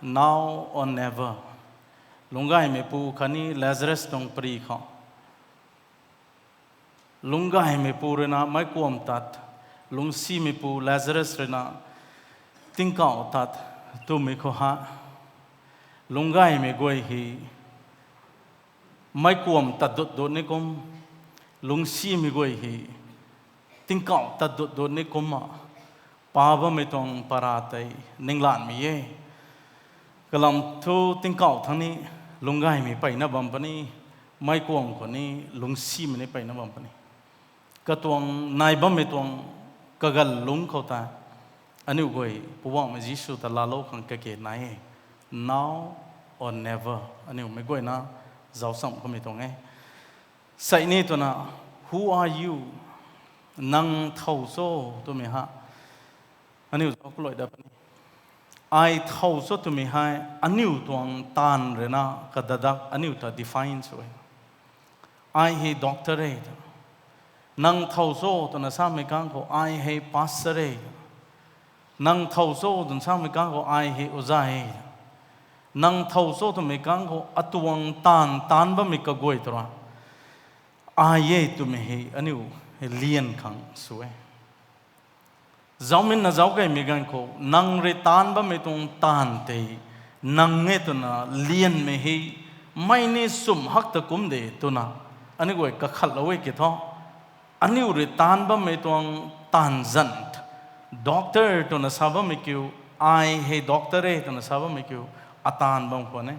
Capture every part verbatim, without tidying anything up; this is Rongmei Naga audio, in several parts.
Now or never. Lungcgaymeipu khatni Lazarus tuang pary khou, lungcgaymeipu rui na meic kuam tat, lungcsimeipu Lazarus rui na tingkauh tat twmei khou ha, lungcgaymei guay hei meic kuam tat dut dut ni kum, lungcsimei guay hei tingkauh tat dut dut ni kumna, pa bammei tuang para tei ninglanmei e. Kalam thu tingkauh thangc ni lungcgaymei peyna bam puni, meic kuam khou ni lungcsimei ni peyna bam puni. Katuang nai bammei tuang kaganv lungc khou ta, aniu guay Poubauhmei Jisu ta laalou khang kage nai e. Now or never. Aniu meic guayna zauc cham kamei tuang e. Sei ni twna, who are you? Nang thow cho twmei ha, aniu zauc kaluai dat puni. Ai thow cho twmei hei aniu tuang taanv rui na kadadak aniu ta define sw e. Ai hei doctor e. Nang thow cho twna samei kang khou ai hei pastor e. Nang thow cho twna samei kang khou ai hei oja e. Nang thow cho twmei kang khou atuang taanv taanc bammei kaguay twra ai e twmei hei aniu lian khang sw e. Zaucminna zauc kaymei ganv khou nang rui taanc bammei tuang taanv tei nang e twna lianmei hei mei ni sumh hak ta kum de twna aniu guay kakhatlou e ki thu, aniu rui taanc bammei tuang taanv zanc, doctor twna sa bammei kiu, ai hei doctor e twna sa bammei kiu, ataanv bam khwan e.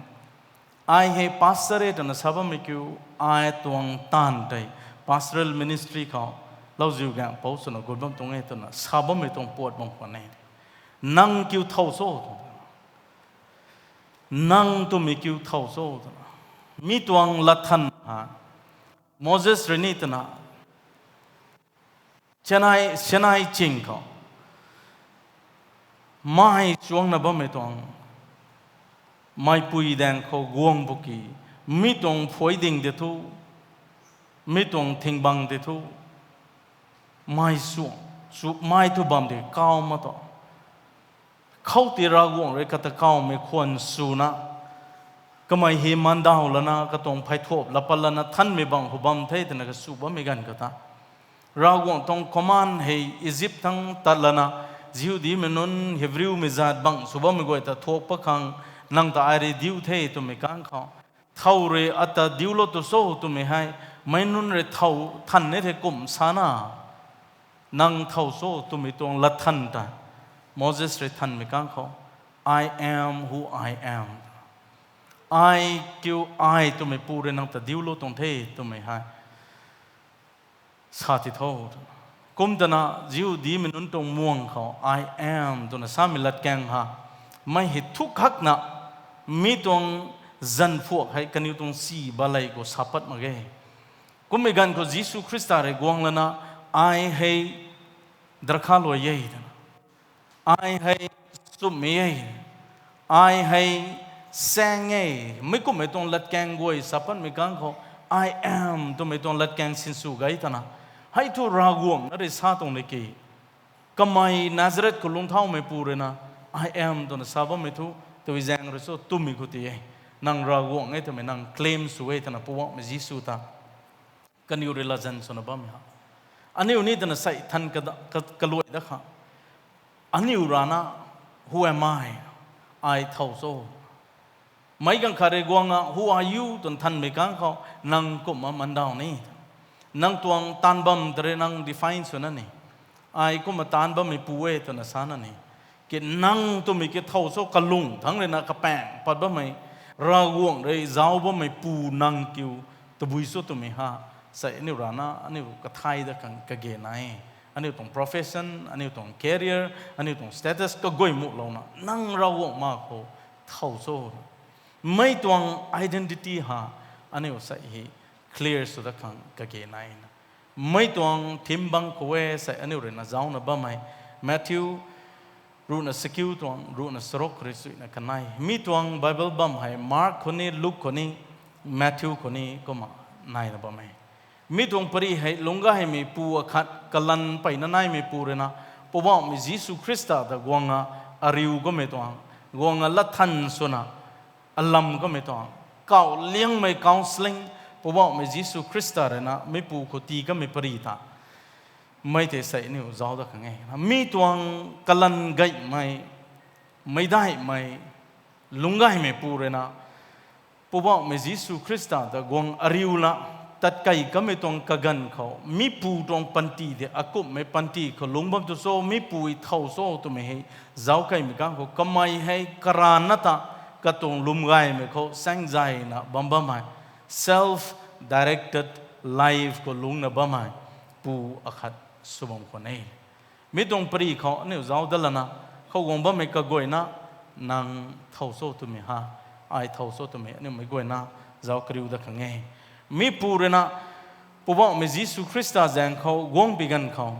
Ai hei pastor e twna sa bammei kiu, ai tuang taanv tei pastoral ministry khou lauziu gaengc pouc swna gut bam tuang e twna sa bammei tuang puat bam khwan e. Nang kiu thow cho twna, nang twmei kiu thow cho twna, mi tuang latthan ha, Moses rui ni twna Sinai, Sinai ching khou mai chuangna bammei tuang, meipui daeng khou guang bu ki, mi tuang phuai ding de thu, mi tuang thingbang de thu, mai chuang, chu mai thu bam de kau ma tu. Khou ti Ravguangc rui kata kawmei khwan swna, kamei hei mandaw lana, katuang pheythuap lapat lana, thanmei bang khou bam the twna kasu bammei ganv khou ta, Ravguangc tuang command hei Egypt thangc tat lana, Jihudimei nunc, Hebrewmei zaat bang sw bammei guay ta thuak pat khang, nang ta ai rui diu the twmei kang khou, thow rui ata diulou tu cho twmei hei, meic nunc rui thow than ni the kum sana, nang thow cho twmei tuang latthan ta, Moses rui thanmei kang khou, I am who I am. Ai kiu ai twmei pu rui nang ta diulou tuang the twmei hei sa ti tho. Kum tana Jihudimei nunc tuang muang khou I am twna samei latkaeng ha, mei hei thuk hakna, mi tuang zanc phuak hei kaniw tuang si balei khou sa pat mak ge. Kummei ganv khou Jisu Khrista rui guang lana, ai hei darkha luai e twna, ai hei sumhmei e, ai hei saeng e, mi kummei tuang latkaeng guay sa patmei kang khou, I am twmei tuang latkaeng sinsw gay tana, hei thu Ravguangc na rui sa tuang le ki, kamei Nazareth khou lungcthaumei pu rui na, I am twna sa bammei thu, tei zaeng rui cho twmei khou ti e, nang Ravguangc e twmei nang claim sw e twna Poubauhmei Jisu ta kaniw rui latzan swna bammei ha. Aniu ni twna sei than ka, ka, kaluai dat kha. Aniu rana, who am I? Ai thow cho? Meic ganv khat rui guang a, who are you twna thanmei kang khou, nang kumna mandaw ni, nang tuang taanv bam ta rui nang define swna ni, ai kumna taanv bammei pu e twna sana ni, ki nang twmei ki thow cho kalung thangc rui na kapaeng pat bammei, Ravguangc rui zauc bammei pu nang kiu tabui cho twmei ha, sei aniu rana aniu kathay dat khang kage nai. Aniu tuang profession, aniu tuang career, aniu tuang status kaguay muhlouna, nang Ravguangc ma khou thow cho? Mei tuang identity ha, aniu sei hei clear sw dat khang kage nai na. Mei tuang thim bang khou e sei aniu rui na zaucna bammei, Matthew ruhna sakiu tuang ruhna saruk rui suina kanei. Mi tuang Bible bam hei Mark khou ni, Luke khou ni, Matthew khou ni kumna naina bam e. Mi tuang pary hei lungc gaymei pu akhat kalanv peyna naimei pu rui na, Poubauhmei Jisu Khrista ta guang a, ariu kummei tuang guang a latthan swna alam kamei tuang kauh liangmei counselling Poubauhmei Jisu Khrista rui na mipu khou tii kamei pari ta mei tei sei aniu zauc dat khang e. Mi tuang kalan gaymei, meicdaihmei, lungcgaymei pu rui na Poubauhmei Jisu Khrista ta guang ariu la tatkei kamei tuang kaganv khou mipu tuang panty de akumhmei panty khou lungc bam tu cho, mipu i thow cho twmei hei zauc keymei kang khou kamei hei karana ta katuang lwm gaymei khou saengzayna bam bammei, self directed life khou lungcna bammei pu akhat sw bam khwan e. Mi tuang pari khou aniu zauc dat lana, khou guang bammei kaguayna, nang thow cho twmei ha, ai thow cho twmei aniu meic guayna zauc kariu dat khang e. Mipu rui na Poubauhmei Jisu Khrista zaeng khou guang pi ganv khou,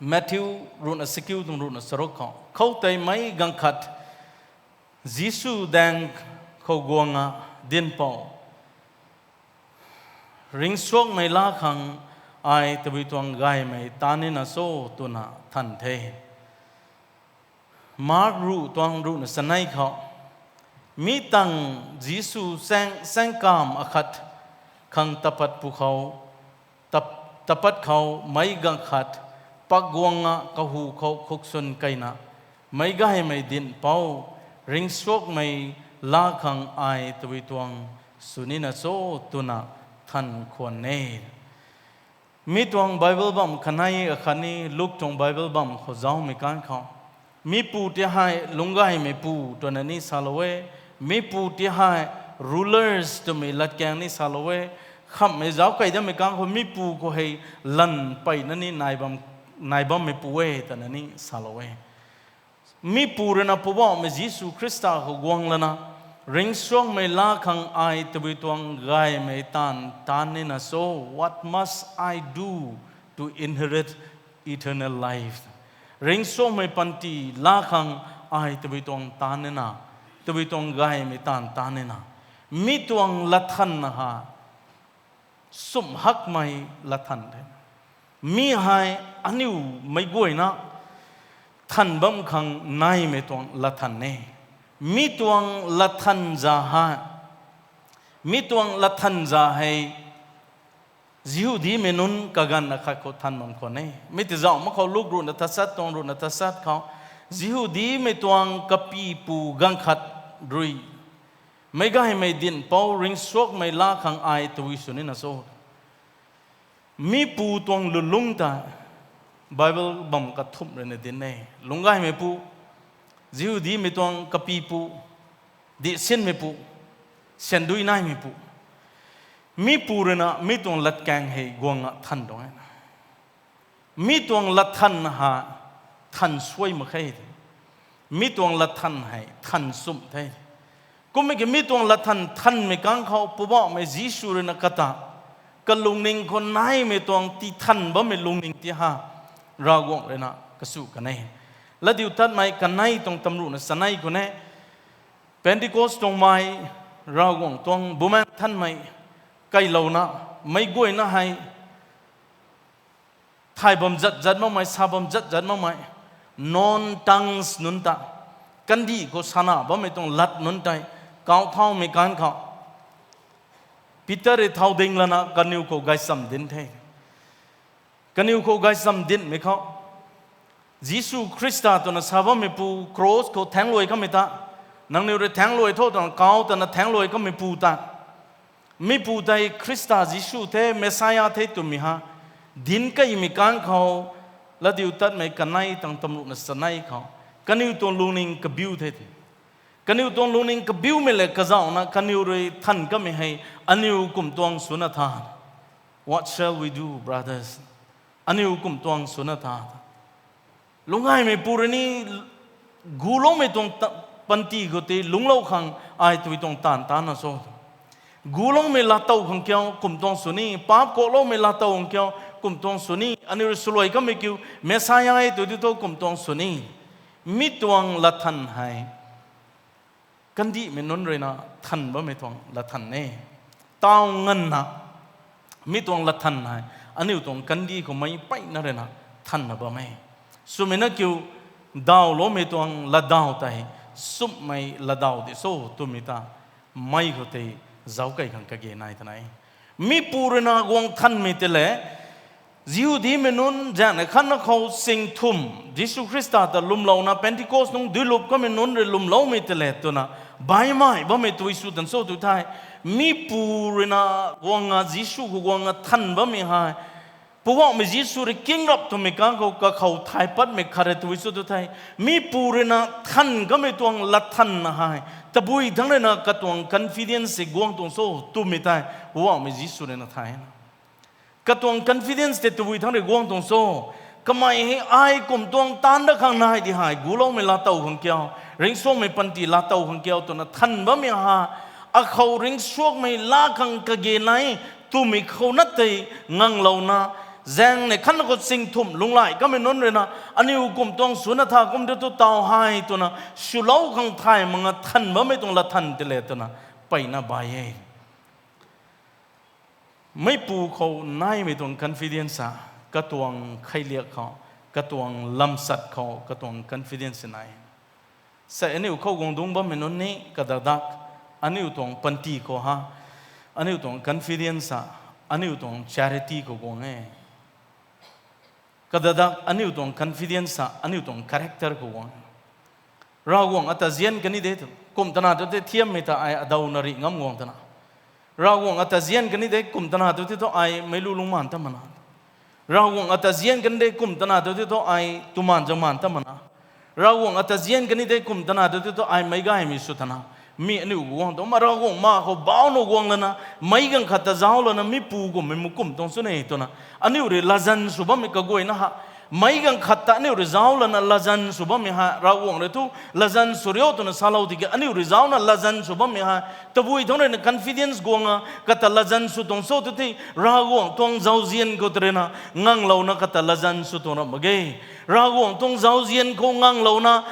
Matthew ruhna sakiu tuang ruhna charuk khou, khoutei meic ganv khat Jisu daeng khou guang a, Dinhpouc, ringcsuangmei laa khang ai tabui tuang gaymei taan nina cho, twna than the. Mark ruh tuang ruhna chanei khou, mi tangv Jisu saeng, saengkamv akhat khang tapat pu khou, tap-, tapat khou meic ganv khat pak guang a kahu khou khukswn keyna, Meicgaymei Dinhpouc, ringcsuangmei laa khang ai tabui tuang sw nina cho, twna than khwan e. Mi tuang Bible bam kanei akhatni Luk tuang Bible bam khou zaumei kan khou, mipu ti hei lungcgaymei pu twna ni salou e, mipu ti hei rulers twmei latkaeng ni salou e, khamhmei zauc kei datmei kan khou mipu khou hei lan peyna ni nai bam, nai bammei pu e twna ni salou e. Mipu rui na Poubauhmei Jisu Khrista khou guang lana, ringcsuangmei laa khang ai tabui tuang gaymei taanv taan nina cho, what must I do to inherit eternal life? Ringcsuangmei panty laa khang ai tabui tuang taan nina, tabui tuang gaymei taanv taan nina, mi tuang latthan ha, sumh hakmei latthan the. Mi hei aniu meic guayna than bam khang naimei tuang latthan e. Mi tuang latthan za hei, mi tuang latthan za hei Jihudimei nunc kaganv akhat khou than bam khwan e. Mi tei zauh mak khou Luk ruhna tachat tuang ruhna tachat khou, Jihudimei tuang kapipu ganv khat rui, Meicgaymei Dinhpouc, ringcsuangmei laa khang ai tabui sw nina cho? Mipu tuang lulungc ta Bible bam kathumh rui na dinc e. Lungcgaymei pu, Jihudimei tuang kapipu, dihsinmeipu, syandui naimeipu. Mipu rui na mi tuang latkaeng hei guang a than tuang e. Mi tuang latthan ha than suai mak khe. Mi tuang latthan hei than sumh the. Kummei ki mi tuang latthan thanmei kan khou Poubauhmei Jisu rui na kata kalungning khou naimei tuang ti than bammei lungning ti ha, Ravguangc rui na kasu kan e. Latdiutatmei kanei tuang tamruhna chanei khou ne, Pentecost tuang mei, Ravguangc tuang Bumaengh Nthanmei keylouna, meic guayna hei thay bam zat zat makmei, sa bam zat zat makmei, known tongues nunc ta, kandih khou sana bammei tuang lat nunc tei, kau thaumei kan khou, Peter rui thau ding lana kaniw khou gaychamv dinc the. Kaniw khou gaychamv dinhmei khou, Jisu Khrista twna sa bammeipu cross khou thaengluai kamei ta, nangniw rui thaengluai tho twna kau tana thaengluai kameipu ta, mipu tei Khrista Jisu the, Messiah the twmei ha dinc keymei kan khou, Latdiutatmei kanei tuang tamruhna chanei khou, kaniw tuang lungning kabiu the. Kaniw tuang lungning kabiumei le kazauhna kaniw rui than kamei hei, aniw kum tuang swna tha, what shall we do, brothers? Aniw kum tuang swna tha, lungcgaymeipu rui ni guloumei tuang ta-, panty khou tei lungclou khang ai tabui tuang taanv taanna cho? Guloumei laatow khang kiu kum tuang sw ni, paap kuakloumei laatow khang kiu kum tuang sw ni, aniw rui swluai kamei kiu Messiah e tw di thu kum tuang sw ni. Mi tuang latthan hei kandihmei nunc rui na than bammei tuang latthan e. Taw nganvna mi tuang latthan hei aniu tuang kandih khou meic peyna rui na thanna bam e. Swmei na kiu, dawloumei tuang latdaw tei sumhmei latdaw di cho twmei ta, mei khou tei zauc kei khang kage nai twna e. Mipu rui na guang thanmei tei le, Jihudimei nunc zaeng khatna khou sing thumh Jisu Khrista ta lwmlouna Pentecost nungc duilup kamei nunc rui lwmloumei tei le twna, baihmei bammei tei sw tan cho tw thei, mipu rui na guang a Jisu khou guang a than bammei hei, Poubauhmei Jisu rui kingrap twmei kang khou kakhou thay patmei khat rui tw sw tw thei, mipu rui na than kamei tuang latthanna hei tabui thangc rui na katuang confidence se guang tuang cho twmei tei, Poubauhmei Jisu rui na thay na, katuang confidence tei tabui thangc rui guang tuang cho. Kamei hei ai kum tuang taanv dat khang nai di hei guloumei laatow khang kiu, ringcsuangmei panty laatow khang kiu twna than bammei ha, akhou ringcsuangmei laa khang kage nai twmei khou na tei nganglouna, zaeng nei khatna khou sing thumh lunghlaic kamei nunc rui na, aniu kum tuang swna tha kum de tu taw hei twna swlou khang thay mak a than bammei tuang latthan tei le twna, mpeyna bai e. Mipu khou naimei tuang confidence a, katuang kheiliak khou, katuang lamsat khou katuang confidence nai. Sei aniu khou guang dungc bammei nunc ni kadak dak, aniu tuang panty khou ha, aniu tuang confidence a, aniu tuang charity khou guang e. Kadak dak aniu tuang confidence a, aniu tuang character khou guang. Ravguangc ata zian kani de tu, kum tana tu tei thiammei ta ai adaw na rih ngam guang tana. Ravguangc ata zian kani de, kum tana tu tei thu ai meic lu lungcmaanv ta mana. Ravguangc ata zian kani de, kum tana tu tei thu ai tumaanv zangmaanv ta mana. Ravguangc ata zian kani de, kum tana tu tei thu ai meic gaymei sw tana. Mi aniu guang tu ma Ravguangc ma khou bauc nu guang lana, meic ganv khat ta zauc lana mipu kummei mu kum tuang sw ne twna, aniu rui latzan sw bammei kaguayna ha. Meic ganv khat ta aniu rui zauc lana latzan sw bammei ha, Ravguangc rui thu latzan sw rio twna salou tiki aniu rui zaucna latzan sw bammei ha, tabui thangc rui na confidence guang a kata latzan sw tuang cho tu thei, Ravguangc tuang zauzian khou tei rui na nganglouna kata latzan sw tuang ram mak ge. Ravguangc tuang zauzian khou nganglouna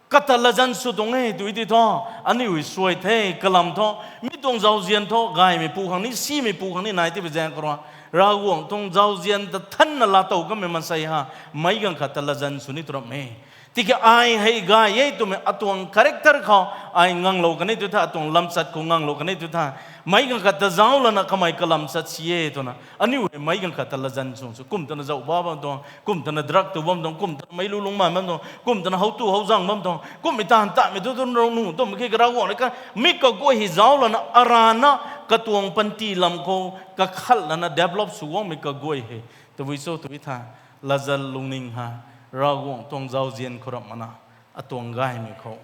kata latzan sw tuang e tw ti thu, aniu suai the kalam thu, mi tuang zauzian thu gaymeipu khang ni simeipu khang ni nai ti pui zaeng khou rui, Ravguangc tuang zauzian ta thanna laatow kamei maansei ha, meic ganv khat ta latzan sw ni tu ram e. Tiki ai hei gay e twmei atuang character khou ai nganglou kan e tu tha, atuang lamsat khou nganglou kan e tu tha, meic ganv khat ta zauc lana kamei kalamsat si e twna aniu rui meic ganv khat ta latzan sw sw kum tana zauh ba bam tuang, kum tana drug tu bam tuang, kum tana meic lu lungcmaanv bam tuang, kum tana how tu how zang bam tuang, kummei taanv tatmei tu tu rau nu twmei ki Ravguangc rui ka mi kaguay hei zauc lana arana katuang panty lam khou kakhat lana develop sw guangmei kaguay hei tabui cho tw tha, latzan lungning ha, Ravguangc tuang zauzian khou ram mana, atuang gaymei khou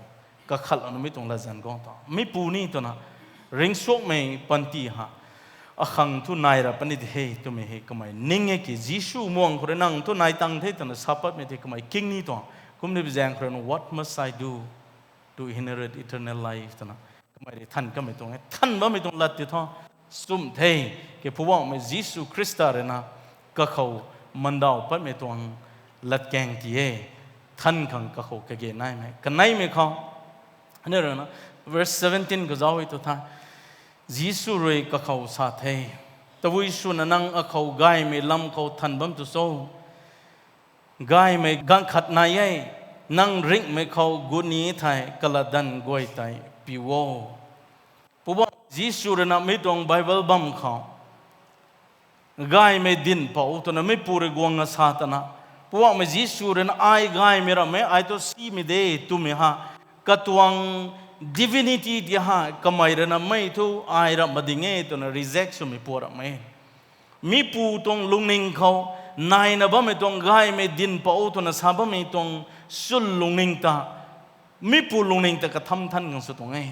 kakhat lana mi tuang latzan guang ta mipu ni twna, ringcsuangmei panty ha, akhang thu nai ra puni de he twmei hei kamei ning e ki Jisu muang khou rui nang thu nai tang the twna sa patmei tei kamei king ni tuang, kum ni pui zaeng khou rui na what must I do to inherit eternal life twna, kamei rui than kamei tuang e, than bammei tuang lat ti thu, sumh the, ki Poubauhmei Jisu Khrista rui na kakhou mandaw patmei tuang latkaeng ti e, than khang kakhou kage naimei kaneimei khou, aniu rui na, verse seventeen khou zauc e tu tha, Jisu rui kakhou sa the, tabui swna nang akhou gaymei lam khou than bam tu cho? Gaymei ganv khat nai e, nang ringhmei khou gut ni thei kalatdanv guay tei piu o. Poubauhmei Jisu rui na mi tuang Bible bam khou, gaymei dinhpouc twna mipu rui guang a sa tana, Poubauhmei Jisu rui na ai gaymei rammei, ai tu simei de twmei ha, katuang divinity ti ha, kamei rui na mei thu ai ramh mading e twna reject swmei pu rammei. Mipu tuang lungning khou naina bammei tuang gaymei dinhpouc twna sa bammei tuang swn lungning ta, mipu lungning ta katham than khang sw tuang e.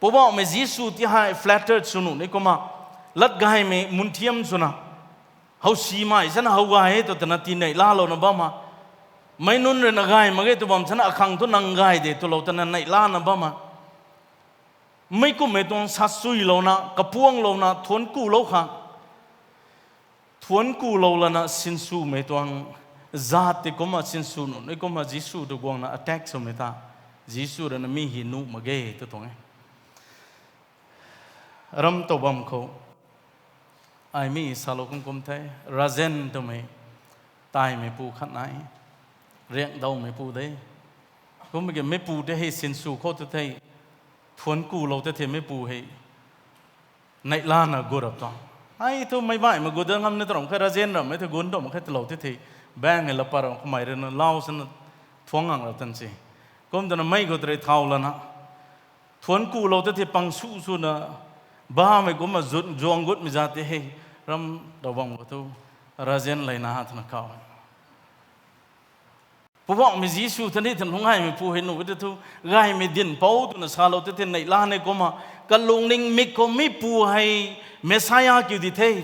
Poubauhmei Jisu ti hei flattered sw nuh ni kumna, lat gaymei munthiam swna, how simei sana how gay e tw tana ti neihlalouna bam a, meic nunc rui na gay mak ge tw bam sana akhang thu nang gay de twlou tana neihlana bam a, meic kummei tuang sasuilouna kapuanglouna thuanc kulou khang, thuanc kulou lana sinswmei tuang zat ti kumna sinsw nuh ni kumna Jisu tu guangna attack swmei ta, Jisu rui na mi hei nuh mak ge tw tuang e. Ram tow bam khou ai mi salou kum kum the, Razen twmei taimeipu khat nai, riakdawmeipu de. Kum ki meipu tei hei sinsw khou tu thei, thuanc kulou tei thei meipu hei neihlana gu rap tuang. Hei thu meic baihmei gu dat ngam ni tw ram khe, razian rammei thei gun ram khe twlou tei thei, bank hei la pat ram kamei rui na lau sana thuanc ngang rap tan se. Kum twna mei khou tei rui thau lana, thuanc kulou tei thei pang su suna, bamei kumna zut zuang gutmei za tei hei, ram daw bam khou thu, razian leina twna kau. Poubauhmei Jisu ta ni than lungc gaymeipu hei nuh e tei thu, gaymei dinhpouc twna salou tei thei neihla ni kumna, kalungning mik khou mipu hei Messiah kiu di the.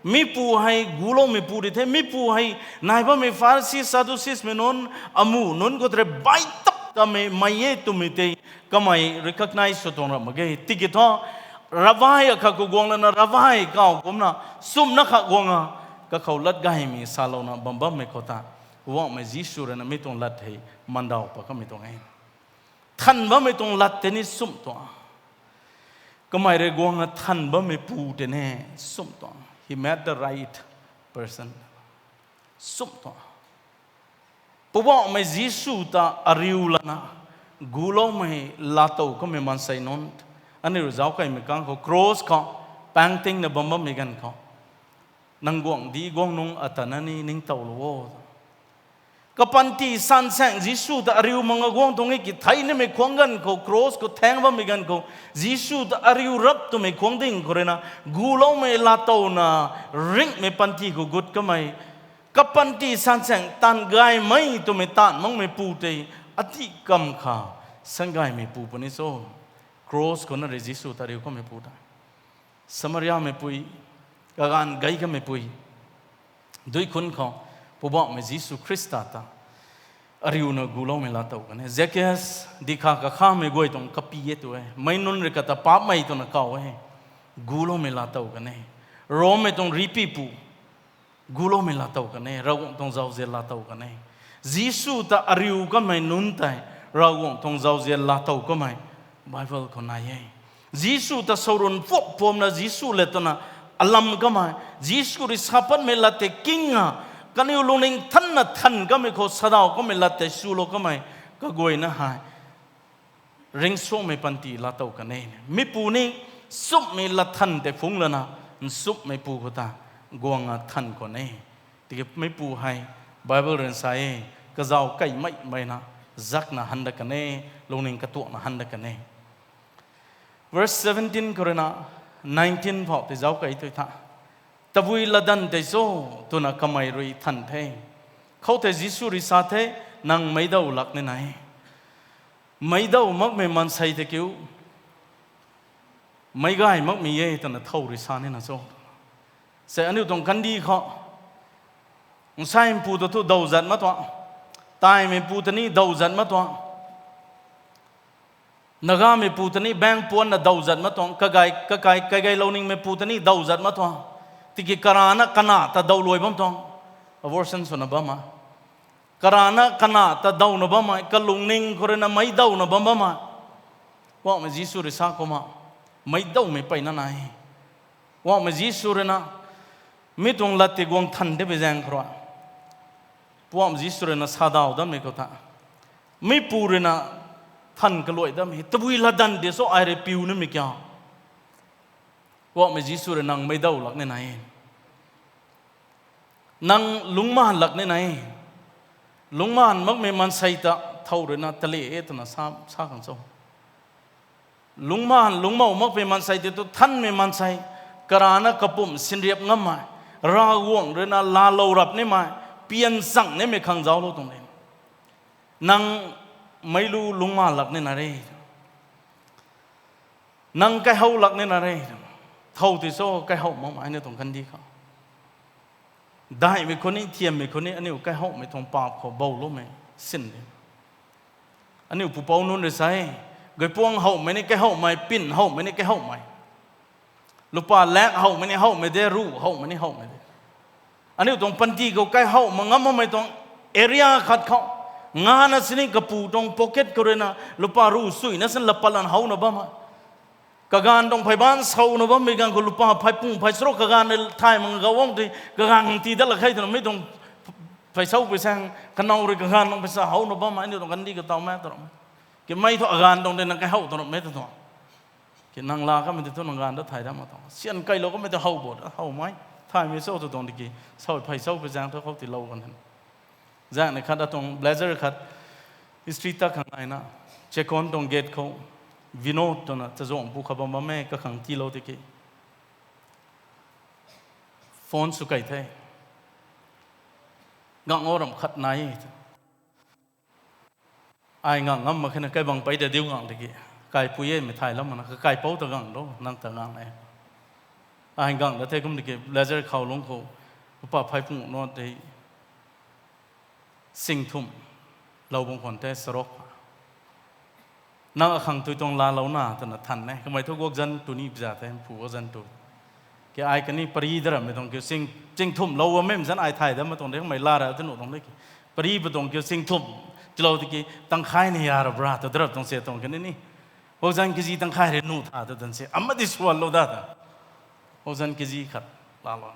Mipu hei guloumeipu di the. Mipu hei nai bammei Pharisi, Sadducees mei nunc, amuh nunc khou tei rui baitap tamei mei e twmei tei kamei recognize sw tuang ram mak ge. Tiki thu, Rabbi akhat khou guang lana Rabbi kaw kumna, sumna kha guang a, kakhou lat gaymei salouna bam bammei khou ta, Poubauhmei Jisu rui na mi tuang lat hei mandaw pat kamei tuang e. Than bammei tuang lat tei ni sumh tuang. Kamei rui guang a than bammeipu tei ni sumh tuang. He met the right person. Sumh tuang. Poubauhmei Jisu ta ariu lana, guloumei laatow kamei maansei nunc, aniu rui zauc kaimei kang khou, cross khou, paengtingna bam bammei ganv khou, nang guangcdic guang nungc ata na ni ningtowlou o. Kapanty sansaeng Jisu ta ariu mak nga guang tuang e ki thei nimei khuang ganv khou, cross khou thaeng bammei ganv khou, Jisu ta ariu rap twmei khuang ding khou rui na, guloumei laatowna, ringhmei panty khou gut kamei, kapanty sansaeng taanv gaymei twmei taanv makmeipu tei, adih kam kha, san gaymeipu puni cho. Cross khou na rui Jisu ta ariu kameipu ta, Samariameipui, kaganv gei kameipui, dui khunc khou, Poubauhmei Jisu Khrista ta ariuna guloumei laatow kan e. Zakias, dikha kakhamei guay tuang kapy e tu e. Meic nunc rui kata paapcmei twna kaw e. Guloumei laatow kan e. Rommei tuang ripipu, guloumei laatow kan e, Ravguangc tuang zauzian laatow kan e. Jisu ta ariu kamei nunc tei, Ravguangc tuang zauzian laatow kamei, Bible khou nai e. Jisu ta sourun phuak phuamna Jisu le twna alam kamei, Jisu rui sa patmei lat tei kinga, kaniw lungning thanna than kamei khou sadaw kamei lat tei swlou kamei, kaguayna hei ringcsuangmei panty laatow kan e. Mipu ni, sumhmei latthan tei phungc lana, nsumhmeipu khou ta, guang a than khwan e. Tiki mipu hei, Bible rui sa e, kazauh kaimeimei na, zakna han dat kan e, lungning katuakna han dat kan e. Verse seventeen khou rui na, nineteen phou tei zauc kai tu tha. Tabui latdanv tei cho, twna kamei rui than the. Khoutei Jisu rui sa the, nang meicdaw lak nina e. Meicdaw makmei maansei tei kiu, meic gay makmei e twna thow rui sa nina cho. Sei aniu tuang kandih khou, nsaimeipu ta thu daw zat mak tuang, taimeipu ta ni daw zat mak tuang, Nagameipu ta ni bank puanna daw zat mak tuang, kakai, kakai, kaigaylou ningmeipu ta ni daw zat mak tuang. Tiki karana kana ta daw luai bam tuang. Abortion swna bam e. Karana kana ta dawna bammei, kalungning khou rui na meicdawna bam bammei. Poubauhmei Jisu rui sa kumna, meicdawmei mpeyna nai. Poubauhmei Jisu rui na, mi tuang lat tei guang than de pei zaeng khou rui, Poubauhmei Jisu rui na sadaw dammei khou ta, mipu rui na than kaluai dammei, tabui latdanv tei cho ai rui piu nimei kiu. Poubauhmei Jisu rui nang meicdaw lak nina e. Nang lungcmaanv lak nina e. Lungcmaanv makmei maansei ta thow rui na tale e twna sa, sa khang cho. Lungcmaanv, lungcmaw makmei maansei tei tu thanmei maansei, karana kapumc sinriap ngammei, Ravguangc rui na laalou rap nimei, pian chang nimei khang zauclou tuang de. Nang meic lu lungcmaanv lak nina re. Nang kaihow lak nina re. Thow tei cho kaihow makmei aniu tuang kandih khou. Daihmei khou ni, thiammei khou ni, aniu kaihowmei tuang paap khou bouloumei sin de. Aniu pupouc nunc rui sa e, guipuang howmei ni kaihowmei, pin howmei ni kaihowmei. Lupa lak howmei ni howmei de, ruh howmei ni howmei de. Aniu tuang panty khou kaihow mak ngam makmei tuang area khat khou, ngana sini kapu tuang pocket khou rui na lupa ruh suina sin lapat lan howna bammei. Kaganv tuang pheyban sawna bammei ganv khou lupa pheypung phey charuk kaganv rui thay mak gau bam tei, kaganv ti dat lak khe twna mi tuang Phey sou pui sang kanow rui kaganv nang pei sa how na bam ai ni tuang kandi kataw me ta ram. Ki mei thu aganv tuang de nang kai how ta ram me ta tuang. Ki nang la kamei tei thu nang ganv da thay dam ma tuang. Sian kailou kamei tei how bo, how mei. Thaymei cho tu tuang di ki. Sau phey sou pui zaeng thu khou tilou kan hen. Zaeng ni khat atuang blazer khat. History ta khang ai na. Chekon tuang gate khou. Vinod twna chazuangpu kha bam bam e kakhang tiilou tiki. Phone sw kei the. Gang o ram khat nai. Ai ngang ngam mak khe na kai bang pei ta diu ngang tiki. Kaipui e mei thay lam mana, ka kaipou ta gang do, nang ta ngang e. Ai gang da the kum tiki, blazer khou lungc khou, pa phey pung no tei, sing thumh, lou bung khwan the, sarok. Nang akhang tui tuang laalou na, twna than e. Kamei thu guak zan tu ni pza the, phu guak zan tu. Ki ai kani pari da rammei tuang kiu, sing, sing thumh lou bammei zan ai thay da ma tuang de, kamei la ra tu nuh tuang de ki. Pari pa tuang kiu, sing thumh, tilou tiki, tangkhai ni ya ra bra, tu darap tuang se tuang kani ni. Guak zan kg tangkhai rui nuh tha tu dan se, ama di suan lou da ta. Guak zan kg khat, laalou.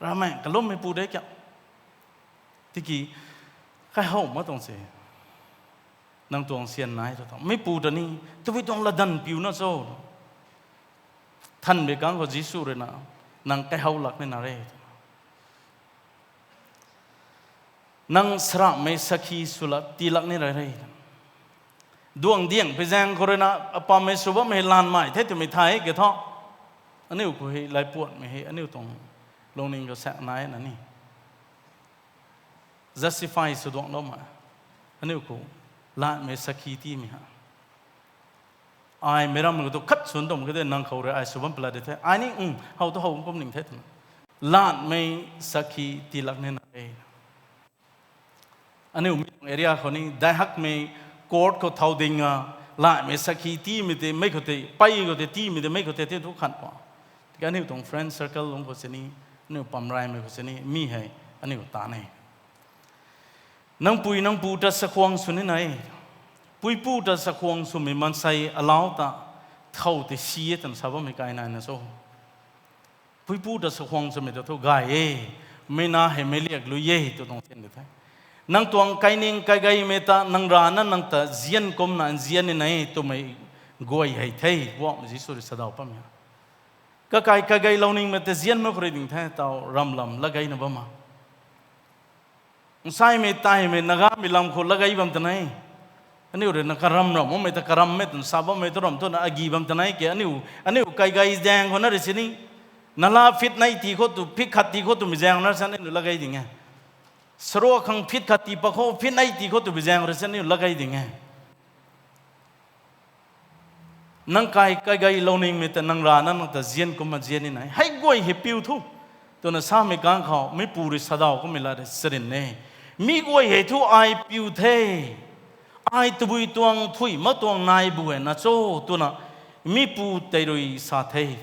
Ramei, kalummei pu de kya. Tiki, kai how ma tuang se. Nang tuang sian nai tu tuang. Mei pu ta ni, tabui tuang ladan piu na cho. Than bei kang khou Jisu rui na, nang kai how lak ni na re. Nang saramhmei sakhi swlak tiilak ni ra re. Duang diang pei zaeng khou rui na, apammei sw bammei lanmei the twmei thay ke tho. Aniu khou hei laipuanmei hei, aniu tuang lungning khou sak nai na ni. Justify sw duangloumei. Aniu khou lanmei sakhi tiimei ha. Ai meic rammei khou tu khat swn tuang khe de nang khou rui ai sw bam pala de the. Ai ni, um, how tu how kum ning the twna. Lanmei sakhi tiilak ni na e. Aniu mi tuang area khou ni, daihakmei court khou thau ding a, lanmei sakhi tiimei tei, mei khou tei, pei khou tei, tiimei tei, mei khou tei, tei thu khan pa. Tiki aniu tuang friend circle lungc khou sini, aniu pamraymei khou sini, mi hei, aniu ta ne. Nang pui nang pu ta sakhwang sw ni na e. Puipu ta sakhwang swmei maansei alau ta, thow tei si e twna sa bammei kai nai na cho. Puipu ta sakhwang swmei ta thu gay e, mei na hei mei liak lui e, tu tuang sian di the. Nang tuang kaining kaigeimei ta, nang rana nang ta zian kumna nzian ni na e, twmei guay hei the, Poubauhmei Jisu rui sadaw pam e. Kakai kagei louningmei ta zian mak khou rui ding the, tau ramlam latgeina bam a. Nsaimei, taimei, Nagamei lam khou latgei bam ta nai. Aniu rui na karam ram bammei ta karammei twna sa bammei tu ram twna agi bam ta nai ke aniu, aniu kaigeih zaeng khou na rui sini. Nala feet nei ti khou tu, feet khat ti khou twmei zaeng na rui sini aniu latgei ding e. Saruk khang feet khat ti pa khou, feet nei ti khou twmei zaeng rui sini aniu latgei ding e. Nang kai, kaigeih louningmei ta nang rana nang ta zian kumna zian ni nai. Hei guay hei piu thu. Twna samei kang khou, mipu rui sadaw kummei la rui sarin e. Mi guay hei thu ai piu the. Ai tabui tuang thui ma tuang nai bu e na cho, twna mipu tei rui sa the.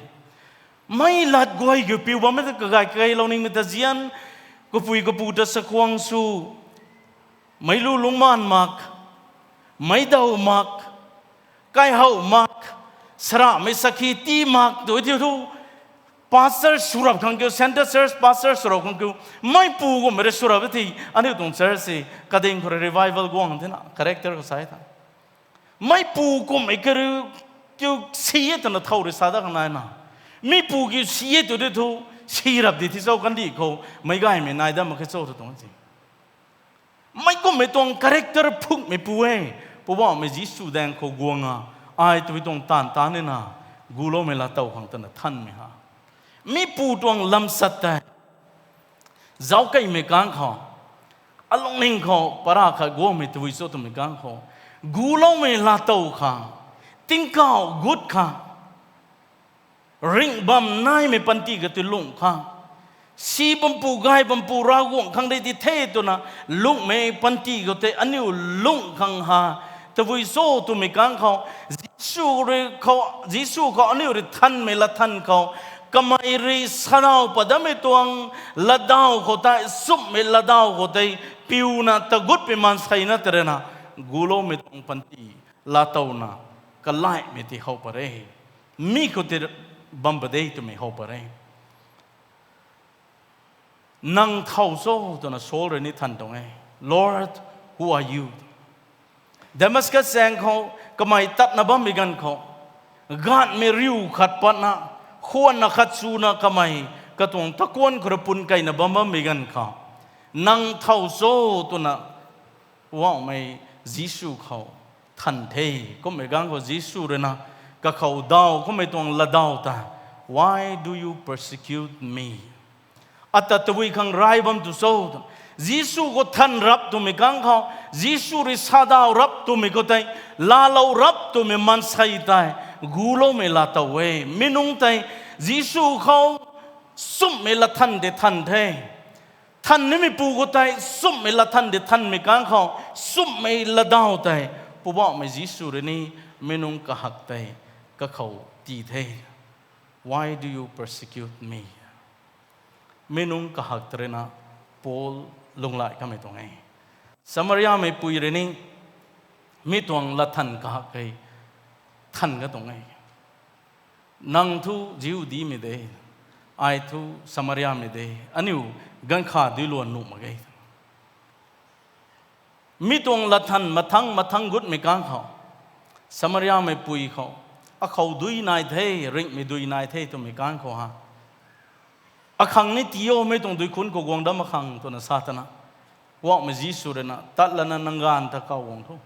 Mei lat guay kiu piu bammei ta kagay kagei louningmei ta zian, kapui kapu ta sakhwang sw, meic lu lungcmaanv mak, meic daw mak, kaihow mak, saramhmei sakhi tii mak tu thiu thu, pastor swrap khang kiu, Central Church pastor swrap khang kiu, meipu kummei rui swrap e thei, aniu tuang church se, kading khou rui revival guang thena, character khou sa e tha. Meipu kummei kariu kiu si e twna thow rui sa dat khang nai na. Mipu kiu si e tu di thu, si rap di thi cho kandih khou, meic gaymei nai dat mak khe cho tu tuang si. Meic kummei tuang character phukmeipu e, Poubauhmei Jisu daeng khou guang a, ai tabui tuang taanv ta nina, guloumei laatow khang twna thanmei ha. Mipu tuang lamsat tei, zauckeimei kang khou, alungning khou para khat guangmei tabui cho twmei kang khou, guloumei laatow khang, tingkauh gut khang, ringh bam naimei panty kati lungh khang, si bampu gay bampu Ravguangc khang rui di the twna, lunghmei panty khou tei aniu lungh khang ha, tabui cho twmei kang khou, Jisu rui khou, Jisu khou aniu rui thanmei lat than khou, kamei rui sadaw pat datmei tuang latdaw khou tei, sumhmei latdaw khou tei, piuna tagut pui maansei na tei rui na, guloumei tuang panty, laatowna, kalaihmei tei how pat re. Mi khou tei bam pat de twmei how pat re. Nang thow cho twna Saul rui ni than tuang e. Lord, who are you? Damascus zaeng khou kamei tatna bammei ganv khou, gaanhmei riu khat patna, khwanna khat chuna kamei katuang takuan khou rui pun keyna bam bammei ganv khou, nang thow cho twna Poubauhmei Jisu khou than the. Kummei ganv khou Jisu rui na kakhou daw kummei tuang latdaw ta, Why do you persecute me? Ata tabui khang rai bam tu cho? Jisu khou than rap twmei ganv khou, Jisu rui sadaw rap twmei khou tei, laalou rap twmei maansei tei, guloumei laa tow e. Mi nungc tei Jisu khou nchumhmei latthan tei than the. Than nimeipu khou tei nchumhmei latthan tei thanmei ganv khou, nchumhmei latdaw tei, Poubauhmei Jisu rui ni mi nungc kahak tei kakhou tii the. Why do you persecute me? Mi nungc kahak tei rui na Paul lunghlaic kamei tuang e. Samariameipui rui ni mi tuang latthan kahak hei than ka tuang e. Nang thu Jihudimei de, ai thu Samariamei de, aniu ganv khat dui luan nuh mak ge. Mi tuang latthan mathang mathang gutmei ganv khou, Samariameipui khou, akhou dui nai the, ringhmei dui nai the twmei ganv khou ha, akhang ni tii o, mi tuang dui khunc khou guang dam akhang twna sa tana, Poubauhmei Jisu rui na, Tat lana nang gaanv ta kau guang tho,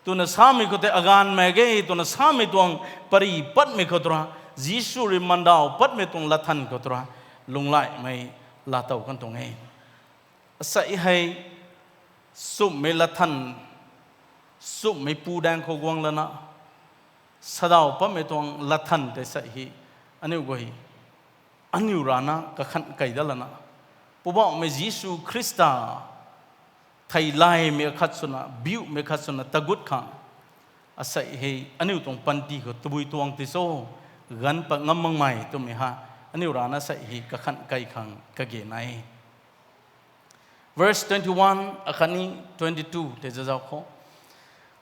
twna samei khou tei, Agaanv mak ge, twna samei tuang pary patmei khou tu ra, Jisu rui mandaw patmei tuang latthan khou tu ra, lunghlaicmei laa tow kan tuang e. Asei hei nchumhmei latthan, nchumhmei pu daeng khou guang lana sadaw patmei tuang latthan tei sei hei, aniu guay, aniu rana kakhanh key dat lana, Poubauhmei Jisu Khrista theilaymei akhat swna, biuhmei khat swna tagut khang, asei hei aniu tuang panty khou tabui tuang ti cho, ganv pat ngam makmei twmei ha, aniu rana sei hei kakhanh key khang kage nai e. Verse twenty-one akhatni twenty-two tei zazau khou,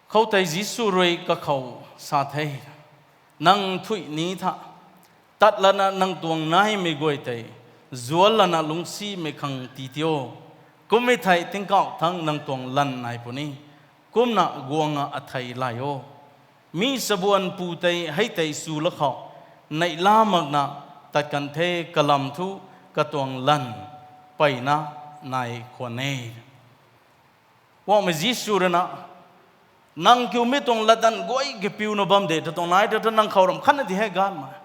khoutei Jisu rui kakhou sa the, Nang thuih ni tha, tat lana nang tuang naimei guay tei zual lana lungcsimei khang tii tio. Kummei thei tingkauh thangc nang tuang lanv nai puni. Kumna guang a athei lay o. Mi sabuanpu tei hei tei chu la khou, neihla makna tat kan the, kalam thu katuang lanv mpeyna nai khwan e. Poubauhmei Jisu rui na, nang kiu mi tuang latdanv guay kapiuna bam de ta tuang nai ta, ta nang khou ram khatna di hei gaanvmei.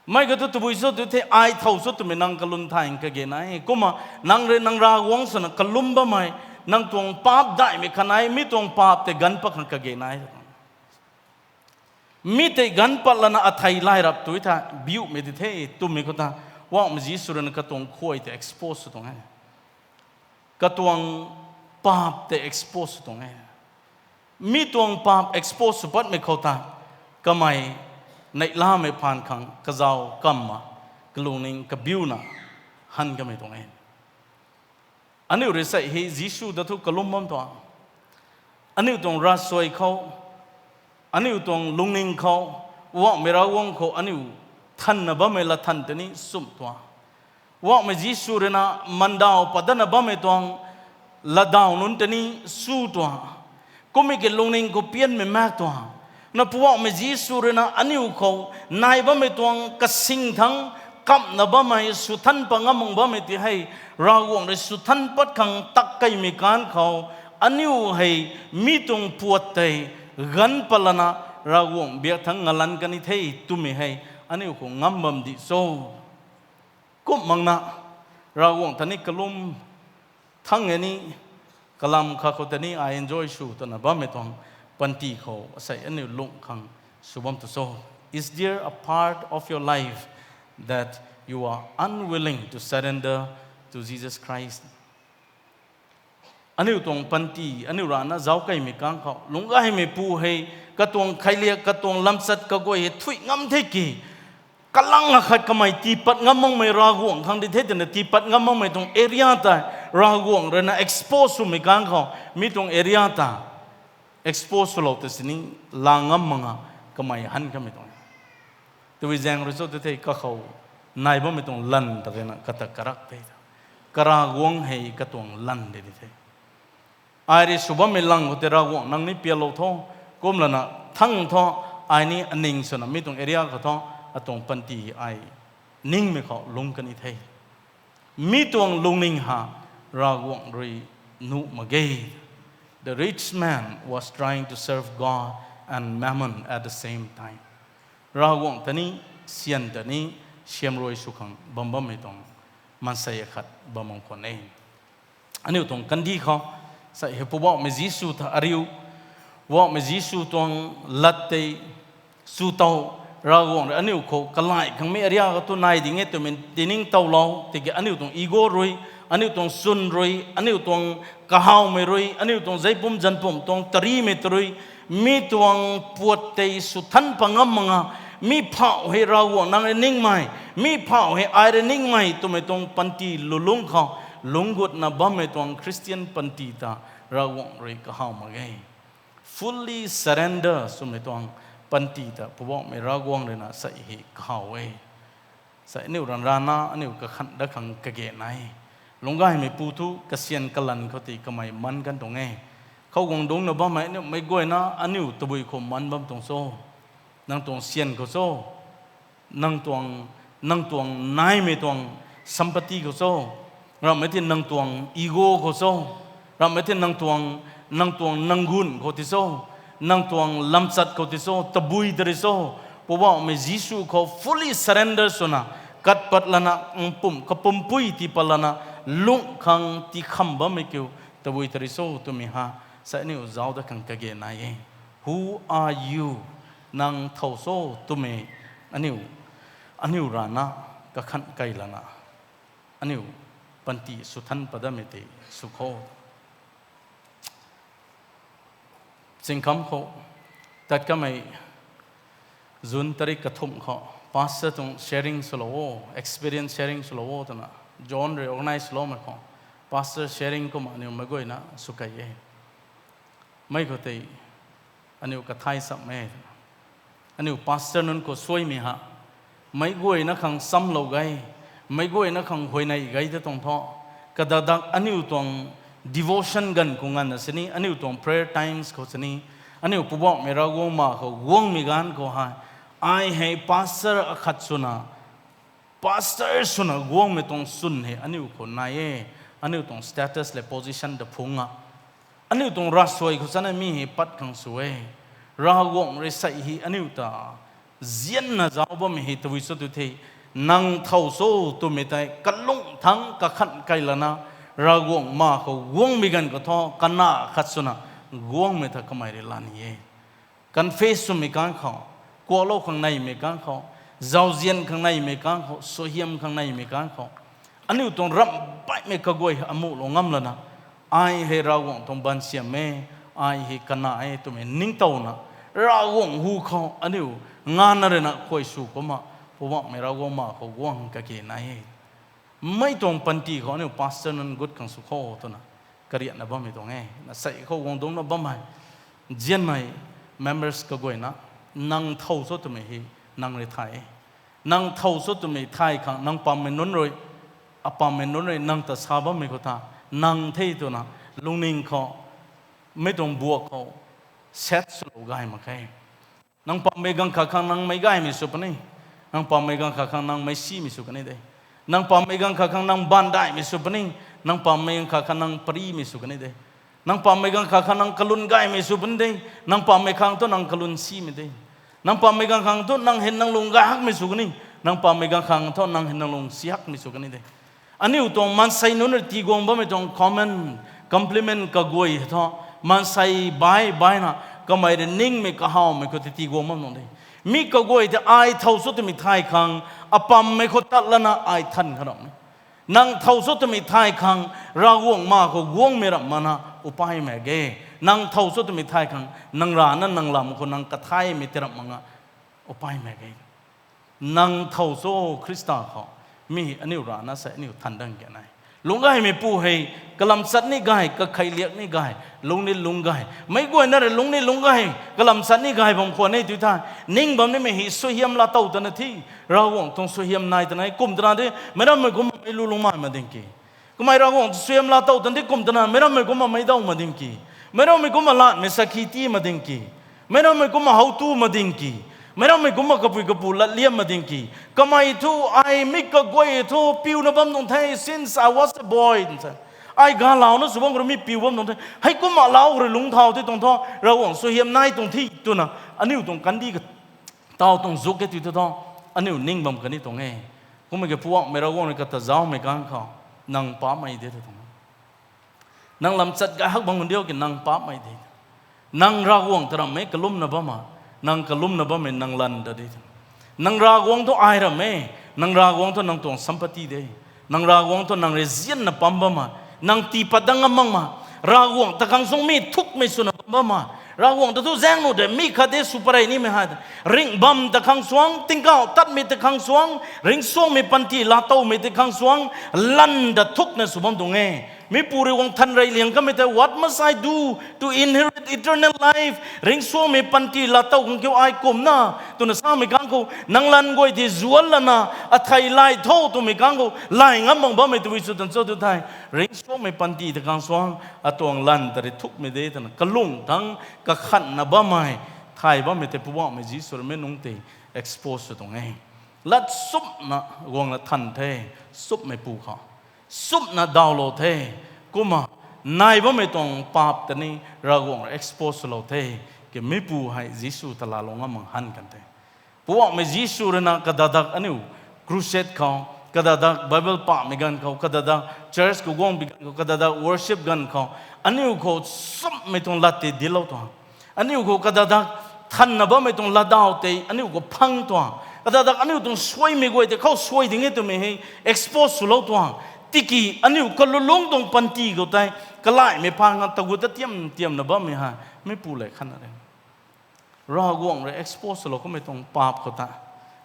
Mei ka thu tabui cho tu the, ai thow cho twmei nang kalum thay kage nai. Kumna nang rui nang Ravguangc swna kalum bammei, nang tuang paap daihmei khat nai, mi tuang paap tei ganv pat khang kage nai. Mi tei ganv pat lana athei lay rap tu tha, biuhmei di the twmei khou ta, Poubauhmei Jisu rui na katuang khuay tei expose sw tuang e. Katuang paap tei expose sw tuang e. Mi tuang paap expose sw patmei khou ta, kamei neihlamei phaan khang kazauh kamna, kalungning kabiuna han kamei tuang e. Aniu rui sei hei Jisu ta thu kalum bam tuang. Aniu tuang ravsuai khou, aniu tuang lungning khou, Poubauhmei Ravguangc khou aniu thanna bammei latthan tei ni nchumh tuang. Poubauhmei Jisu rui na mandaw pat datna bammei tuang latdaw nunc tei ni chu tuang. Kummei ki lungning khou pianmei maek tuang. Na Poubauhmei Jisu rui na aniu khou nai bammei tuang kasing thangc kamna bammei, swthan pat ngam mak bammei ti hei, Ravguangc rui swthan pat khang tak keymei ganv khou, aniu hei mi tuang puat tei ganv pat lana Ravguangc biak thangc ngalanc kan ni the twmei hei aniu khou ngam bam di cho. Kum makna, Ravguangc ta ni kalum thangc e ni, kalam khat khou ta ni ai enjoy sw twna bammei tuang panty khou asei aniu lung khang sw bam tu cho. Is there a part of your life that you are unwilling to surrender to Jesus Christ? Aniu tuang panty, aniu rana zauc keymei ganv khou, lungc gaymeipu hei, katuang kheiliak, katuang lamchat kaguay hei thuih ngam the ki, kalang akhat kamei tii pat ngam makmei Ravguangc khang di the twna tii pat ngam makmei tuang area ta, Ravguangc rui na expose swmei ganv khou, mi tuang area ta expose swlou ta sini, la ngam mak a kamei han kamei tuang. Tabui zaeng rui cho tu the, kakhou nai bammei tuang lanv ta rui na kata karak the ta. Ka Ravguangc hei katuang lan de di the. Ai rui sw bammei lang khou tei Ravguangc nang ni pialou tho, kumlana thang tho, ai ni aning swna mi tuang area khou tho, atuang panty ai ningmei khou lung kan the. Mi tuang lungning ha Ravguangc rui nuh mak ge. The rich man was trying to serve God and mammon at the same time. Ravguangc ta ni, syan ta ni, siam rui sw khang bam bammei tuang maansei akhat bam bam khwan e. Aniu tuang kandih khou, sa hei Poubauhmei Jisu ta ariu, Poubauhmei Jisu tuang lat tei chu tow, Ravguangc rui aniu khou kalai khang mi area khou tu nai ding e twmei tiningtowlou tiki aniu tuang ego rui, aniu tuang swn rui, aniu tuang kahawmei rui, aniu tuang zeipum zanpum tuang tarimei ta rui, mi tuang puat tei sw than pa ngam mak nga, mi phauh hei Ravguangc nang rui ningmei, mi phauh hei ai rui ningmei twmei tuang panty lulung khou, lungc gutna bammei tuang Christian panty ta Ravguangc rui kahaw mak ge. Fully surrender swmei tuang panty ta Poubauhmei Ravguangc rui na sa hei kahaw e. Sa aniu ranv rana, aniu kakhan dat khang kage nai. Lungcgaymeipu thu kasyan kalan khou tei kamei man kan tuang e. Khou guang dungcna bammei aniu meic guayna aniu tabui khou man bam tuang cho. Nang tuang syan khou cho. Nang tuang, nang tuang naimei tuang sampatti khou cho. Ramhmei tei nang tuang ego khou cho. Ramhmei tei nang tuang, nang tuang nang gun khou tei cho. Nang tuang lamchat khou tei cho. Tabui tari cho. Poubauhmei Jisu khou fully surrender swna, kat pat lana, pum, kapumpui tii pat lana, lungh khang tii kham bammei kiu, tabui tari cho twmei ha, sa aniu zauc dat khang kage nai e. Who are you? Nang thow cho twmei, aniu, aniu rana, kakhan kai lana, aniu panty sw than pat datmei tei sw kho. Chingkham khou, tat kamei June tarik kathumh khou, pastor tuang sharing swlou o, experience sharing swlou o twna, John rui organize swloumei khou, pastor sharing kumna aniu meic guayna sw kei e. Mei khou tei, aniu kathay cham e. Aniu pastor nunc khou suaimei ha. Meic guayna khang chamlou gei, meic guayna khang huayney gei ta tuang thu. Kadakdak aniu tuang devotion ganv khou nganvna sini, aniu tuang prayer times khou sini, aniu Poubauhmei Ravguangc ma khou guangmei ganv khou hei, ai hei pastor akhat swna, pastor swna guangmei tuang swn hei aniu khou nai e, aniu tuang status le position ta phungc a. Aniu tuang ravsuai khou chana mi hei pat khang sw e. Ravguangc rui sa hei aniu ta zianna zauc bammei hei tabui cho tu the, nang thow cho twmei tei kalung thangc kakhan kai lana, Ravguangc ma khou guangmei ganv khou thu, kana khat swna guangmei ta kamei rui la ni e. Confess swmei kang khou, kuaklou khang neimei kang khou, zauzian khang neimei kang khou, suaihiam khang neimei kang khou, aniu tuang ramh baihmei kaguay amuhlou ngam lana, ai hei Ravguangc tuang baansiam e, ai hei kana e twmei ningtowna, Ravguangc hu khou aniu ngana rui na khuay sw kumna, Poubauhmei Ravguangc ma khou guang kage nai e. Mei tuang panty khou aniu pastor nunc gut khang sw kho twna, kariatna bammei tuang e. Na sei khou guang dungcna bam hei, nzianmei members kaguayna, nang thow cho twmei hei nang rui thay e. Nang thow cho twmei thay khang nang pammei nunc rui, apammei nunc rui nang ta sa bammei khou ta, nang the twna, lungning khou, mei tuang buak khou, set swlou gay mak khe. Nang pammei ganv khat khang nang meic gaymei sw puni. Nang pammei ganv khat khang nang meic simei sw kani de. Nang pammei ganv khat khang nang baanv daihmei sw puni. Nang pammei ganv khat khang nang parimei sw kani de. Nang pammei ganv khat khang nang kalun gaymei sw puni de. Nang pammei khang thu nang kalun simei de. Nang pammei ganv khang thu nang hei nang lung gay hakmei sw kani. Nang pammei ganv khang thu nang hei nang lung si hakmei sw kani de. Aniu tuang maansei nunc rui tiiguang bammei tuang comment, compliment kaguay thu, maansei bai baina, kamei rui ningmei kahawmei khou tei tiiguang bam nung de. Mi kaguay tei ai thow cho twmei thay khang, apammei khou tat lana ai than kha ram e. Nang thow cho twmei thay khang, Ravguangc ma khou guangmei ramh mana, upaymei ge. Nang thow cho twmei thay khang, nang rana nang lam khou nang kathaymei tei ramh mak nga, upaymei ge. Nang thow cho Khrista khou, mi aniu rana sei aniu than dang ge nai. Lungc gaymeipu hei, kalam chat ni gay, kakhei liak ni gay, lungc ni lungc gay. Meic guayna rui lungc ni lungc gay, kalam chat ni gay bam khwan e tu the. Ning bam nimei hei suaihiam laa tow tana thi, Ravguangc tuang suaihiam nai tana e, kum tana de, meic rammei kum mei lu lungc mai ma ding ki. Kamei Ravguangc ta suaihiam laa tow tan di kum tana, meic rammei kumna meic daw mak ding ki, meic rammei kumna latmei sakhi tii mak ding ki, meic rammei kumna how tu mak ding ki, meic rammei kumna kapui kapu latliam mak ding ki. Kamei thu, ai mi kaguay thu piuna bam tuang the, since I was a boy. Ai galauna sw bam khou rui mi piu bam tuang the. Heikumna lau khou rui lungcthau the tuang thu, Ravguangc suaihiam nai tuang the twna, aniu tuang kandih ka taw tuang zuk ke ti thu thu, aniu ning bam kan ni tuang e. Kummei ke Poubauhmei Ravguangc rui kata zaumei kang khou, nang paapmei de tuang. Nang lamchat gay hak bang diu ki nang paapmei de. Nang Ravguangc ta rammei kalumna bam a, nang kalumna bammei nang lan da de. Nang Ravguangc thu ai rammei, nang Ravguangc thu nang tuang sampatti de. Nang Ravguangc thu nang rui zianna pam bam a, nang tii pat dat ngam mak ma, Ravguangc ta khang suang mi thukmei swna bam bam a, Ravguangc ta thu zaeng nuh de mi khat de sw parei nimei hei ta, ringh bam ta khang suang, tingkauh tatmei ta khang suang, ringcsuangmei panty laatowmei ta khang suang, lan da thukna sw bam tuang e. Mipu rui guang than rey liang kamei tei, What must I do to inherit eternal life? Ringcsuangmei panty laatow khang kiu ai kumna, twna samei kang khou, nang lan guay ti zuan lana, athei lay tho twmei kang khou lay ngam bam bammei tabui sw tan cho tu thei, ringcsuangmei panty ta khang suang, atuang lan ta rui thukmei de twna kalung thangc kakhanna bammei, thay bammei tei Poubauhmei Jisu rui mei nungc tei expose sw tuang e. Lat chupna guangna than the, chupmei pu khou, chupna dawlou the, kumna nai bammei tuang paap ta ni Ravguangc rui expose swlou the, ki mipu hei Jisu ta laalou ngam mak han kan the. Poubauhmei Jisu rui na kadadak aniu crusade khou, kadadak Bible pamei ganv khou, kadadak church khou guang bi ganv khou, kadadak worship ganv khou, aniu khou chummei tuang lat tei dinclou tuang. Aniu khou kadadak thanna bammei tuang latdaw tei aniu khou phang tuang. Kadadak aniu tuang suaimei guay tei khou suai ding e twmei hei expose swlou tuang. Tiki aniu kalulungc tuang panty khou tei kalaimei phaan khang tagut ta tiam tiamna bammei hei mipu lev khatna re. Ravguangc rui expose swlou kamei tuang paap khou ta,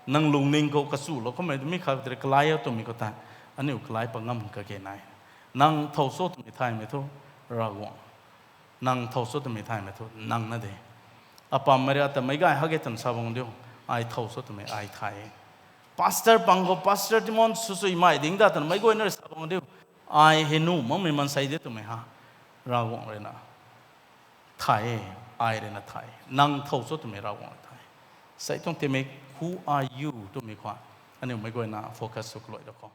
nang lungning khou kachulou kamei mi khat tei kalai a twmei khou ta, aniu kalai pat ngam kage nai. Nang thow cho twmei thaymei thu Ravguangc. Nang thow cho twmei thaymei thu nang na de. Apammei rui ata meic gay hak e twna sa bang diu, ai thow cho twmei ai thay e. Pastor pang khou, Pastor Timon sw sui mei ding da twna meic guayna rui sa bang diu, ai hei nuh makmei maansei de twmei ha, Ravguangc rui na thay e, ai rui na thay. Nang thow cho twmei Ravguangc rui thay. Sei tuang timei, Who are you? twmei khou aniu meic guayna focus sw kaluai da khou.